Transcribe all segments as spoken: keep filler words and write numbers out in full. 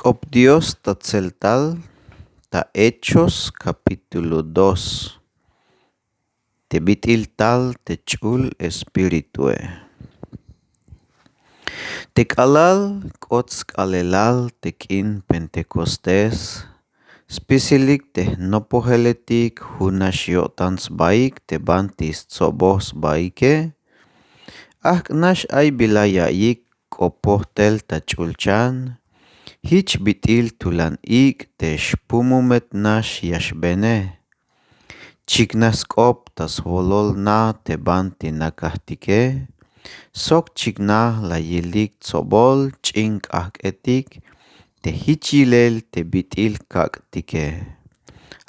K'op dios ta tseltal ta hechos kapítulo dos. Te bit'il tal te ch'ul espiritue. Te k'alal k'ot sk'aalelal te k'in pentekostés, spisilik te jnopojeletik jun nax yo'tan sbaik te banti stsoboj sbaike. Ajk' nax ay bila ya'iyik k'opoj tel ta ch'ulchan. Jich bit'il tulan ik' te xpumumet nax ya xbene. Chiknaj sk'op ta swolol na te banti nakajtike. Sok chiknaj la yilik tsobol ch'in k'ajk'etik te jich yilel te bit'il kak'tike.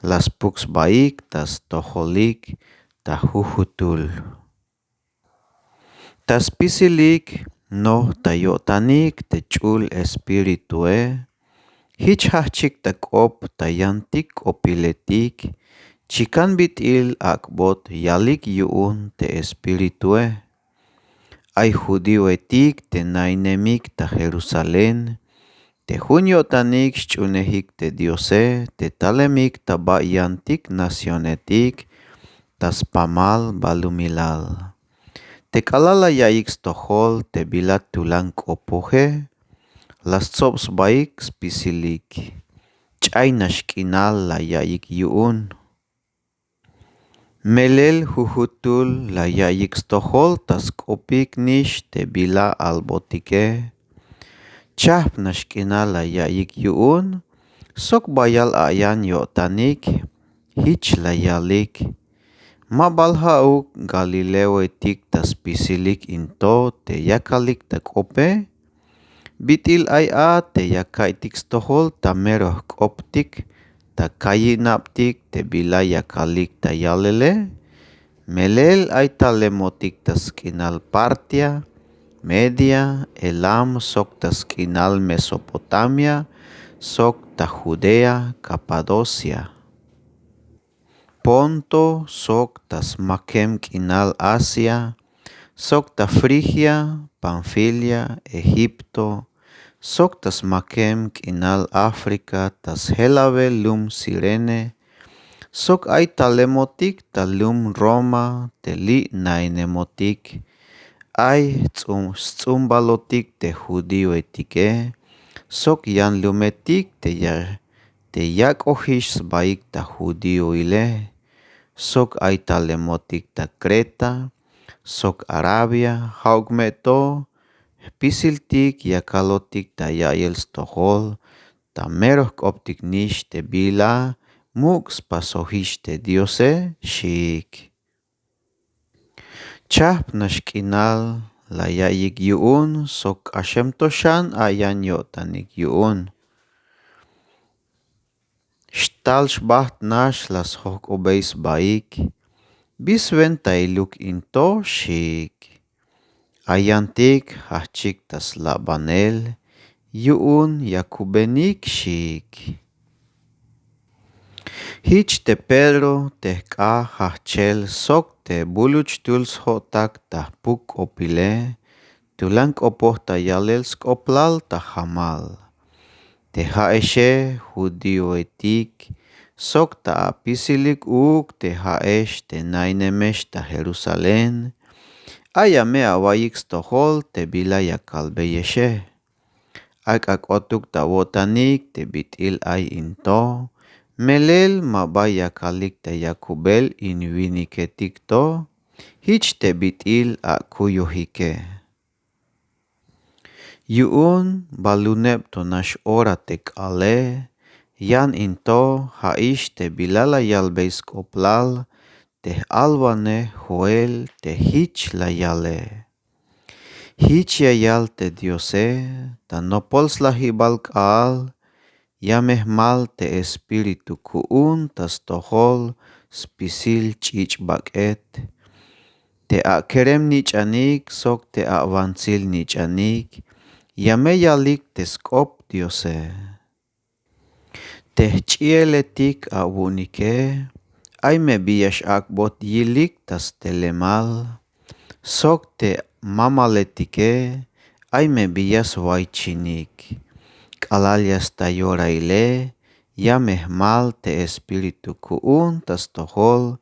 La spuk sbaik ta stojolik ta jujutul. Ta spisilik noj ta yo'tanik te ch'ul espiritue. Jich jajchik ta k'op ta yantik k'opiletik. Chikan bit'il ak'bot yalik yu'un te espiritue. Ay judioetik te nainemik ta jerusalén, te jun yo'tanik xch'uunejik te diose te talemik ta ba yantik nacionetik ta spamal balumilal. Te k'alal la ya'iyik stojol te bila tulan k'opoje, la stsob sbaik spisilik. Ch'ay nax k'inal la ya'iyik yu'un. Melel jujutul la ya'iyik stojol ta sk'opik nix te bila albotike. Chajp nax k'inal la ya'iyik yu'un sok bayal ayan yo'tanik. Jich la yalik. Ma bal ja'uk galileoetik ta spisilik in to te yakalik ta k'ope? Bit'il ay a te ya ka'iytik stojol ta mero jk'optik ta kayinabtik te bila yakalik ta yalele. Melel ay talemotik ta sk'inal partia, media, elam sok ta sk'inal mesopotamia sok ta judea, kapadosia, ponto sok ta smakem k'inal asia, sok ta frigia, panfilia, egipto, sok ta smakem k'inal afrika ta sjelawel lum sirene. Sok ay talemotik ta lum roma te li' nainemotik. Ay sts'umbalotik te judioetike sok yan lumetik te ya te yak'ojix sbaik ta judioile. Sok ay talemotik ta kreta sok arabia ja'uk me to jpisiltik yakalotik ta ya'iyel stojol ta mero jk'optik nix te bila muk' spasojix te diose xiik. Chajp nax k'inal la ya'iyik yu'un sok k'axem to xan ayan yo'tanik yu'un. Xtal xbajt nax la sjojk'obey sbaik. Bi swentailuk in to xiik. Ayantik jajchik ta slabanel yu'un yakubenik xiik. Jich te pedro te jk'aj jajchel sok te buluchtul sjo'tak ta jpuk k'opile tulan k'opoj ta yalel sk'oplal ta jamal. Te ja'exe judioetik sok ta apisilik uuk te ja'ex te nainemex ta jerusalén. Ay a me awa'iyik stojol te bila ya kalbeyexe. Ak'a k'otuk ta awo'tanik te bit'il ay in to. Melel ma ba yakalik ta yakubel in winiketik to. Jich te bit'il akuyojike. Yu'un baluneb to nax ora te k'aale yan in to ja'ix te bila la yalbey sk'oplal te j'alwanej joel te jich la yale. Jich ya yal te diose ta nopol slajibal k'aal. Ya me jmal te espíritu ku'un ta stojol spisil ch'ich' bak'et te akerem nich'anik sok te awantsil nich'anik. Ya me yalik te sk'op diose. Te jch'ieletik awu'unike ay me bi ya x'ak'bot yilik ta stelemal sok te mamaletike ay me bi ya swaychinik. K'alal ya sta yorahile, ya me jmal te Espíritu ku'un ta stojol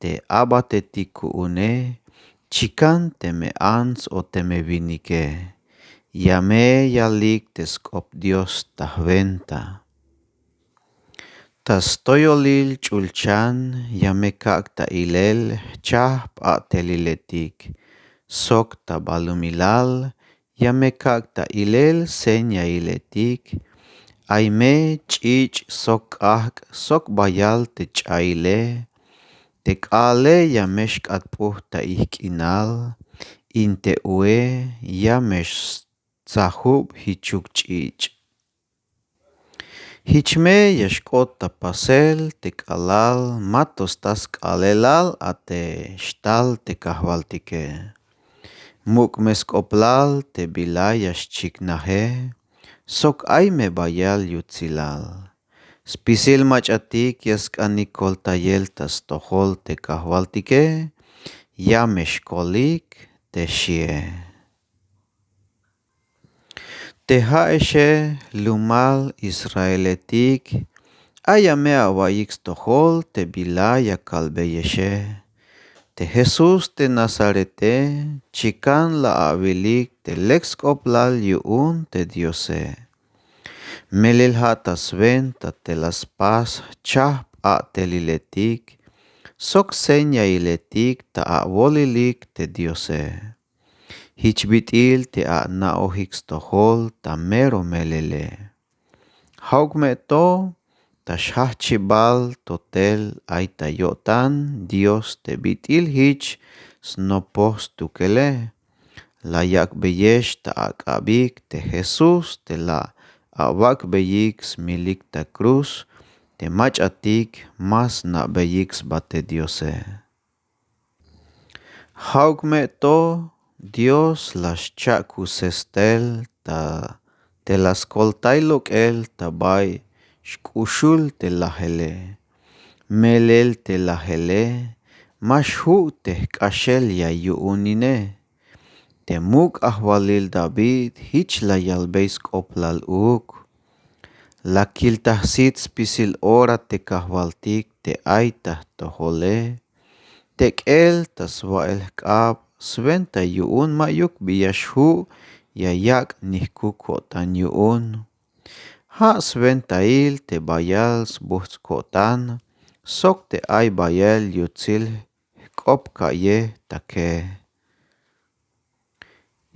te abatetik ku'une, chikan teme ants o teme winike. Ya me yalik te sk'op Dios ta jwenta. Ta stoyolil ch'ulchan ya me kak' ta ilel jchajp a'teliletik, sok ta balumilal ya me kak' ta ilel señailetik. Ay me ch'ich' sok k'ajk' sok bayal te ch'aile. Te k'aale ya me xk'atp'uj ta ijk'inal, in te ue ya me xtsajub jichuk ch'ich'. Jich me ya xk'ot ta pasel te k'alal ma to sta sk'aalelal a te xtal te kajwaltike. Muk' me sk'oplal te bila ya xchiknaje, sok ay me bayal yutsilal. Spisil mach'atik ya sk'anik koltayel ta stojol te kajwaltike, ya me xkolik te xie. Te ja'exe jlumal Israeletik, ay ya me awa'iyik stojol te bila ya kalbeyexe. Te Jesús te Nazarete, chikan la awilik te lek sk'oplal yu'un te Diose. Melel ja' ta swenta te la spas jchajp a'teliletik sok señailetik ta awolilik te Diose. Jich bit'il te ana'ojik stojol ta mero melele. Ja'uk me to ta xjajchibal to tel ay ta yo'tan Dios te bit'il jich snopoj stukele. La yak'beyex ta ak'abik te Jesús te la awak'beyik smilik ta cruz te mach'atik ma sna'beyik sba te Diose. Ja'uk me to Dios la xcha'kuses tel ta te la skoltay lok'el ta bay xk'uxul te lajele. Melel te lajele ma xju' te jk'axel ya yu'unine. Te muk' ajwalil David jich la yalbey sk'oplal uuk. La kiltaj sit spisil ora te kajwaltik te ay ta jtojole. Te k'el ta swa'el jk'ab swenta yu'un ma'yuk bi ya xju' ya yak' nijkuk ko'tan yu'un. Ja' swentail te bayal sbujts' ko'tan sok te ay bayal yutsil jk'op ka'yej take.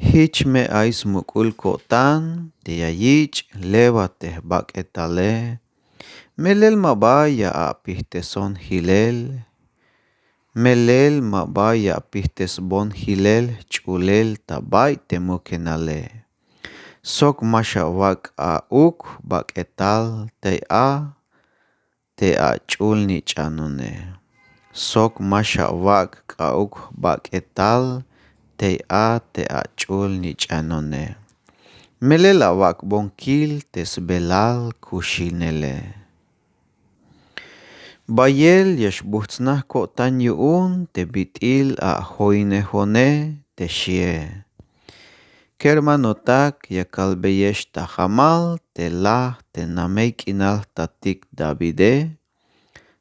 Jich me ay smuk'ul ko'tan te ya yich' lewa te jbak'etale. Melel ma ba ya apijteson jilel. Melel ma ba ya apijtesbon jilel jch'ulel ta bay te mukenale. Sok ma xawak' k'a'uk bak'etal tey a te ach'ulnich'anone. Sok ma xawak' k'a'uk bak'etal tey a te ach'ulnich'anone. Melel awak'bon kil te sbelal kuxinele. Bayel ya xbujts'naj ko'tan yu'un te bit'il ajoinejone te xie. Kermanotak, ya kalbeyex ta jamal te laj te namey k'inal jtatik Davide,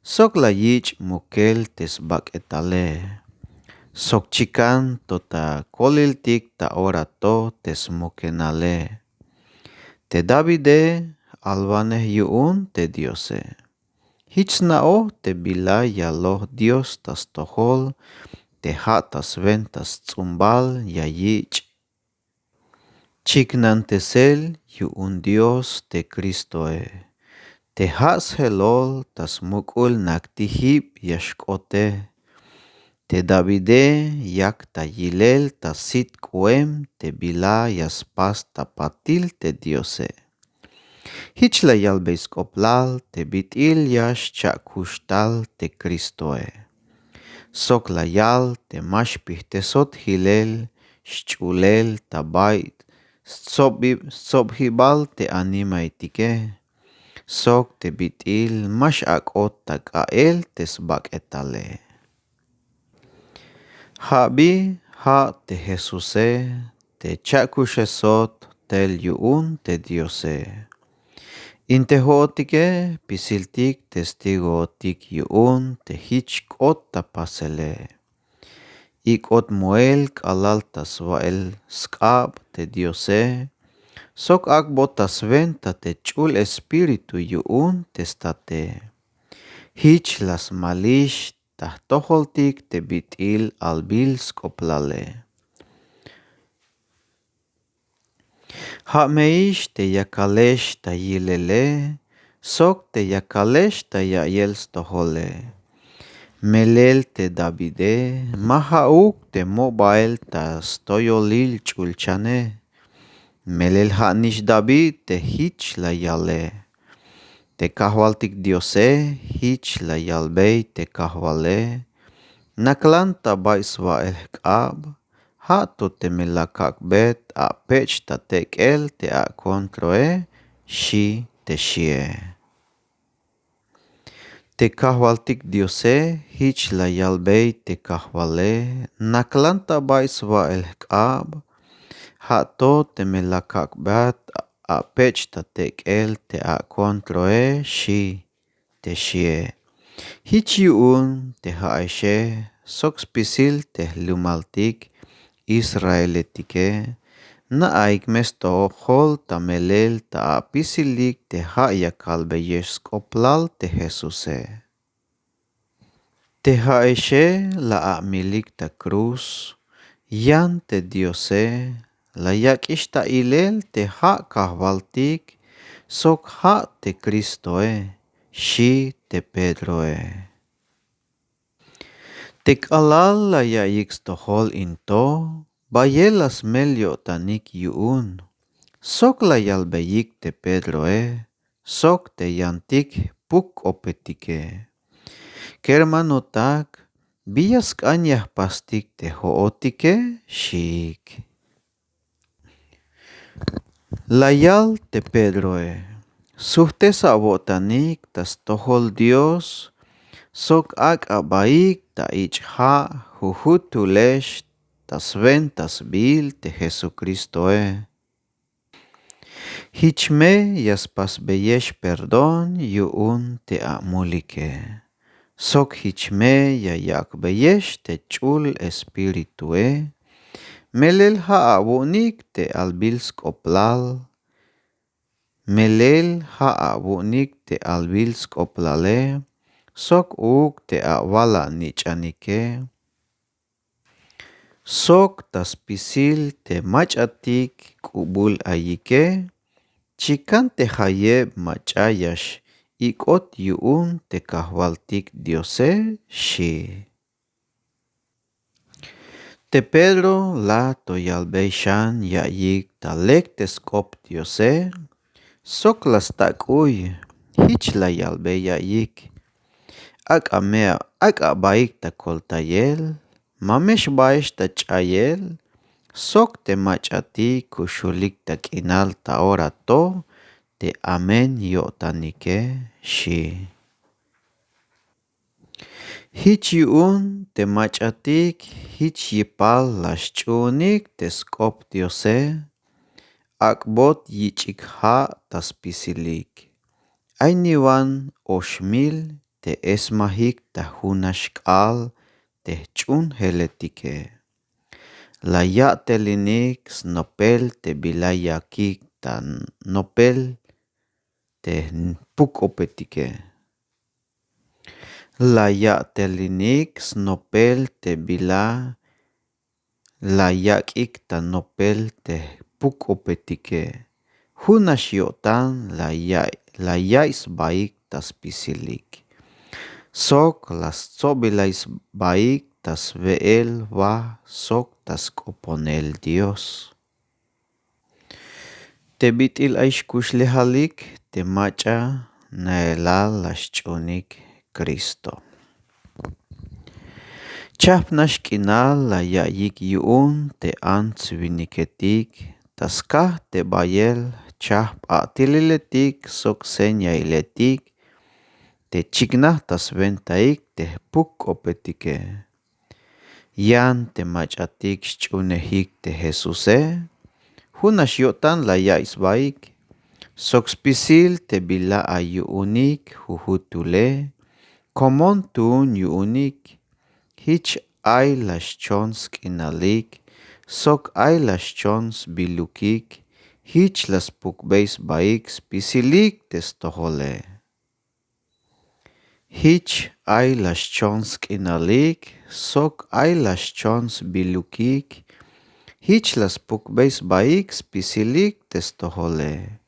sok la yich' mukel te sbak'etale, sok chikan to ta koliltik ta ora to te smukenale. Te Davide j-alwanej yu'un te Diose. Jich sna'oj te bila yaloj Dios ta stojol te ja' ta swenta sts'umbal ya yich'. Chiknantesel yu'un Dios te Cristoe. Te ja' sjelol ta smuk'ul naktijib ya xk'ote. Te Davide yak ta yilel ta sit k'oem te bila ya spas ta patil te Diose. Jich la yalbey sk'oplal te bit'il ya xcha'kuxtal te Cristoe. Sok la yal te ma xpijtesot jilel xch'ulel ta bay stsobjibal te animaetike. Sok te bit'il ma x'ak'ot ta k'a'el te sbak'etale. Ja' bi ja' te Jesuse te cha'kuxesot tel yu'un te Diose. In te jo'otike pisiltik testigootik yu'un te jich k'ot ta pasele. Ik'ot moel k'alal ta swa'el sk'ab te Diose, sok ak'bot ta swenta te Ch'ul Espíritu yu'un te state. Jich la smalix ta jtojoltik te bit'il albil sk'oplale. Ja' me ix te yakalex ta yilele, sok te yakalex ta ya'yel stojole. Melel te Davide ma ja'uk te mo bael ta stoyolil ch'ulchane. Melel ja'nix David te jich la yale. Te Kajwaltik Diose jich la yalbey te Kajwale: Naklan ta bay swa'el jk'ab, ja' to teme la kak'bet apech' ta tek'el te akontroe, xi' te xi'e. Te Kajwaltik Diose jich la yalbey te Kajwale: Naklan ta bay swa'el jk'ab, ja' to teme la kak'bat apech' ta tek'el te akontroe, xi' te xi'e. Jich yu'un te ja'exe sok spisil te jlumaltik Israeletike, na'aik me stojol ta melel ta apisilik te ja' ya kalbeyex sk'oplal te Jesuse. Te ja'exe la amilik ta cruz, yan te Diose la yak'ix ta ilel te ja' Kajwaltik sok ja' te Cristoe, xi' te Pedroe. Te k'alal la yaiyik stojol in to, bayel la smel yo'tanik yu'un, sok la yalbeyik te Pedroe sok te yantik jpuk-k'opetike: Kermanotak, ¿bi ya sk'an ya jpastik te jo'otike? Xiik. La yal te Pedroe: Sujt'es awo'tanik ta stojol Dios, sok ak'a abaik ta ich' ja' jujutulex ta swenta sbiil te Jesucristoe. Jich me ya spasbeyex perdón yu'un te amulike, sok jich me ya yak'beyex te Ch'ul Espiritue, melel ja' awu'unik te albil sk'oplal, melel ja' awu'unik te albil sk'oplale, sok uuk te awalanich'anike, sok ta spisil te mach'atik k'ubul ayike, chikan te jayeb mach'a ya x-ik'ot yu'un te Kajwaltik Diose, xi'. Te Pedro la to yalbey xan yaiyik ta lek te sk'op Diose, sok la stak'uy, jich la yalbey yaiyik: Ak'a me, ak'a abaik ta koltayel, ma me xbaex ta ch'ayel, sok te mach'atik kuxulik ta k'inal ta ora to te amen yo'tanike, xi'. Jich yu'un te mach'atik jich yipal la xch'uunik te sk'op Diose, ak'bot yich'ik ja' ta spisilik. Ay niwan ox mil te esmajik ta junax k'aal te jch'uunjeletike. La ya'telinik snopel te bila yakik ta nopel te jpuk-k'opetike. La ya'telinik snopel te bila la yak'ik ta nopel te jpuk-k'opetike. Junax yo'tan la ya, la ya'iy sbaik ta spisilik, sok la stsobilay sbaik ta swe'el wa sok ta sk'oponel Dios. Te bit'il ay xkuxlejalik te mach'a naelal la xch'uunik Cristo. Chajp nax k'inal la yaiyik yu'un te ants winiketik ta skaj te bayel chajp at'ililetik sok señailetik te chiknaj ta swentaik te jpuk-k'opetike. Yan te mach'atik xch'uunejik te Jesuse, junax yo'tan la ya'iy sbaik, Sok spisil te bila ay yu'unik jujutule, komon tuun yu'unik. Jich ay la xchon sk'inalik, sok ay la xchon sbilukik. Jich la spukbey sbaik spisilik te stojole. Jich ay la xchon sk'inalik, sok ay la xchon sbilukik. Jich la spukbey sbaik spisilik te stojole.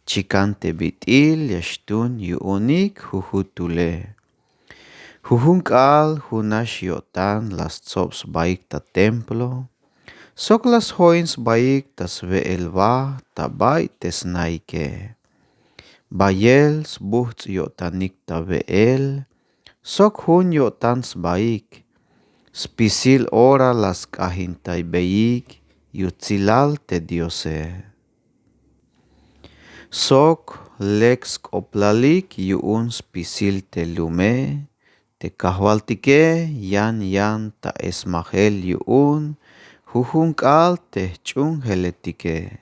Chikan te bit'il ya xtun yu'unik jujutule. Jujun k'aal junax yo'tan la stsob sbaik ta templo, sok la sjoin sbaik ta swe'el ba ta bay te snaike. Bayel sbujts' yo'tanik ta we'el, sok jun yo'tan sbaik. Spisil ora la sk'ajintaybeyik yutsilal te Diose. Sok lek sk'oplalik yu'un spisil te lume, te kajwaltike yan yan ta esmajel yu'un jujun k'aal te jch'uunjeletike.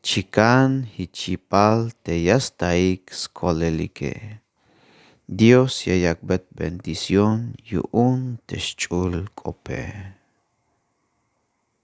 Chikan jich yipal te ya staik skolelike. Dios ya yak'bey bendición yu'un te xch'ul k'ope.